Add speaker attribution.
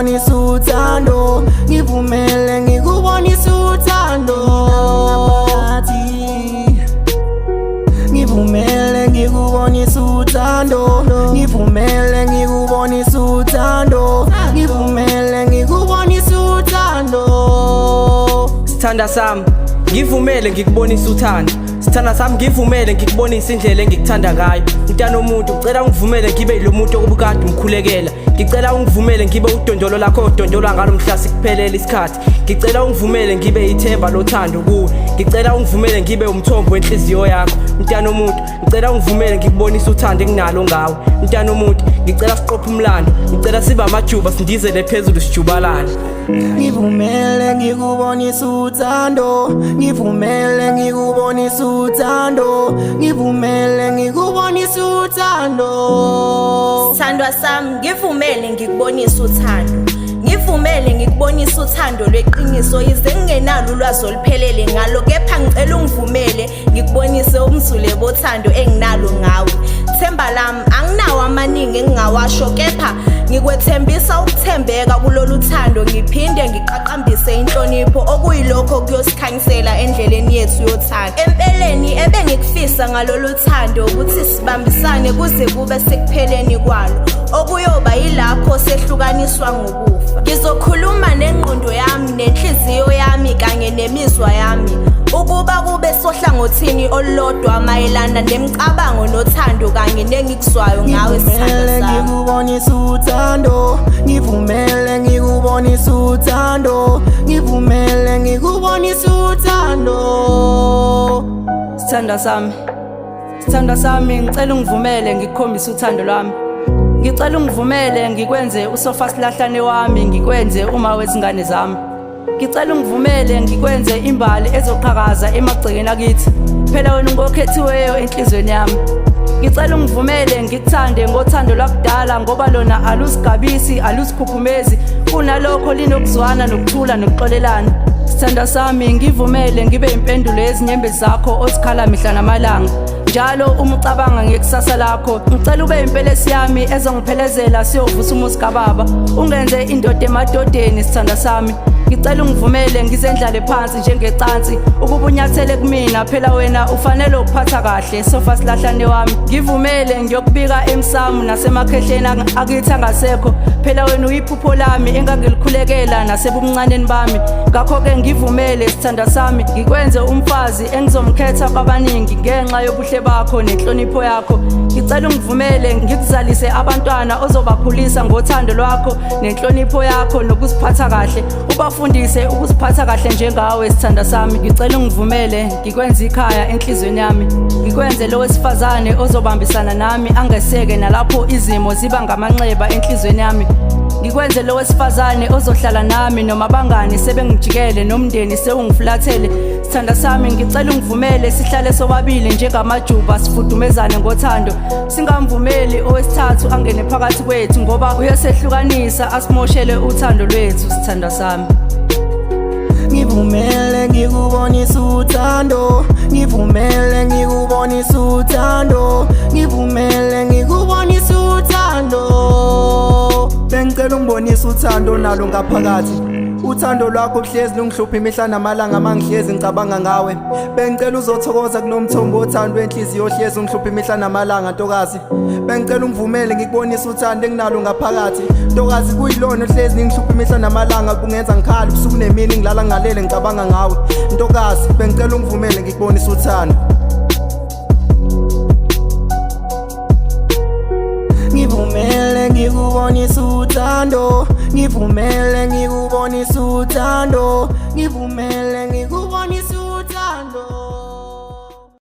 Speaker 1: ngikubonise uthando, ngivumele ngikubonise uthando. Ngivumele ngikubonise uthando, ngivumele ngikubonise uthando, ngivumele ngikubonise uthando.
Speaker 2: Sithanda sami, ngivumele ngikubonise uthando. Sithanda sami, ngivumele ngikubonise indlela engikuthanda ngayo. Mntana omuntu, ngicela ungivumele ngibe yilo muntu okubukade umkhulekela. Ngicela ungivumele ngibe udondolo lakho odondolwa ngalo mhla sikuphelela isikhathi. Ngicela ungivumele ngibe ithemba lothando kuwe. Ngicela ungivumele ngibe umthombo wenhliziyo yakho. Mntana omuntu, ngicela ungivumele ngikubonise uthando enginalo ngawe. Mntana omuntu, ngicela siqophe umlando. Ngicela sibe amajuba sindizele phezulu sijubalane.
Speaker 1: Ngivumele ngikubonise uthando, ngivumele ngikubonise uthando, ngivumele ngikubonise uthando.
Speaker 3: Sithandwa sami, ngivumele ngikubonise uthando. Ngivumele ngikubonise uthando lweqiniso, yize ngingenalo ulwazi oluphelele ngalo, kepha ngicela ungivumele ngikubonise umzule bothando enginalo ngawe. Themba lami, anginawo amaningi engingawasho, kepha ngikwethembisa ukuthembeka kulolu thando, ngiphinde ngiqaqambise inhlonipho, okuyilokho kuyosikhanyisela endleleni yethu yothando. Empeleni ebengikufisa ngalolu thando ukuthi sibambisane kuze kube sekupheleni kwalo, okuyoba yilapho sehlukaniswa ngokufa. Ngizokhuluma nengqondo yami nenhliziyo yami kanye nemizwa yami ukuba kube sohlangothini olulodwa mayelana nemicabango nothando kanye nengikuzwayo ngawe, sithandwa
Speaker 1: Ngivumele
Speaker 3: sami.
Speaker 1: ngikubonise uthando, ngivumele ngikubonise uthando, ngivumele ngikubonise uthando.
Speaker 4: Sithanda sami, sithanda sami, ngicela ungivumele ngikukhombise uthando lwami. Ngicela ungivumele ngikwenze usofa silahlane wami, ngikwenze uma wezingane zami. Ngicela ungivumele ngikwenze imbali ezoqhakaza emagcekeni akithi. Phela wena ungokhethiweyo enhliziyweni yami. Ngicela ungivumele ngikuthande ngothando lwakudala, ngoba lona alusigabisi, alusikhukhumezi, kunalokho linokuzwana nokuthula nokuxolelana. Sithanda sami, ngivumele ngibe impendulo yezinyembezi zakho ozikhala mihla namalanga. Njalo uma ucabanga ngekusasa lakho, ngicela ube impelesi yami ezongiphelezela siyovusa umuzi kababa. Ungenze indoda emadodeni, sithanda sami. Ngicela ungivumele ngizendlale phansi njengecansi ukuba unyathele kumina, phela wena ufanele ukuphatha kahle, sofa silahlane wami. Ngivumele ngiyokubika emsamu nasemakhehleni akithi angasekho, phela wena uyiphupho lami engangilikhulekela nasebumncaneni bami. Ngakho-ke ngivumele, sithanda sami, ngikwenze umfazi engizomkhetha kwabaningi ngenxa yobuhle bakho nenhlonipho yakho. Ngicela ungivumele ngikuzalise abantwana ozobakhulisa ngothando lwakho nenhlonipho yakho nokuziphatha kahle, ubafundise ukuziphatha kahle njengawe, sithanda sami. Ngicela ungivumele ngikwenze ikhaya enhliziyweni yami, ngikwenze lo wesifazane ozobambisana nami angeseke nalapho izimo ziba ngamanxeba enhliziyweni yami. Ngikwenze lo wesifazane ozohlala nami noma abangani sebengijikele nomndeni sewungifulathele. Sithanda sami, ngicela ungivumele sihlale sobabili njengamajuba, sifudumezane ngothando, singamvumeli owesithathu angene phakathi kwethu, ngoba uyosehlukanisa asimoshele uthando lwethu, sithanda sami.
Speaker 1: Ngivumele ngikubonise uthando, ngivumele ngikubonise uthando, ngivumele ngikubonise uthando.
Speaker 5: Bengicela ungibonise uthando nalo ngaphakathi. Uthando lwakho kuhlezi lungihlupha imihla namalanga, mangihlezi ngicabanga ngawe. Bengicela uzothokoza kulo mthombo wothando wenhliziyo ohlezi ungihlupha imihla namalanga, ntokazi. Bengicela ungivumele ngikubonise uthando enginalo ngaphakathi. Ntokazi, kuyilona ohlezi ningihlupha imihla namalanga, kungenza ngikhale ubusuku nemini, ngilala ngalele ngicabanga ngawe. Ntokazi, bengicela ungivumele ngikubonise uthando.
Speaker 1: Ngivumele ngikubonise uthando, ngivumele ngikubonise uthando, ngivumele ngikubonise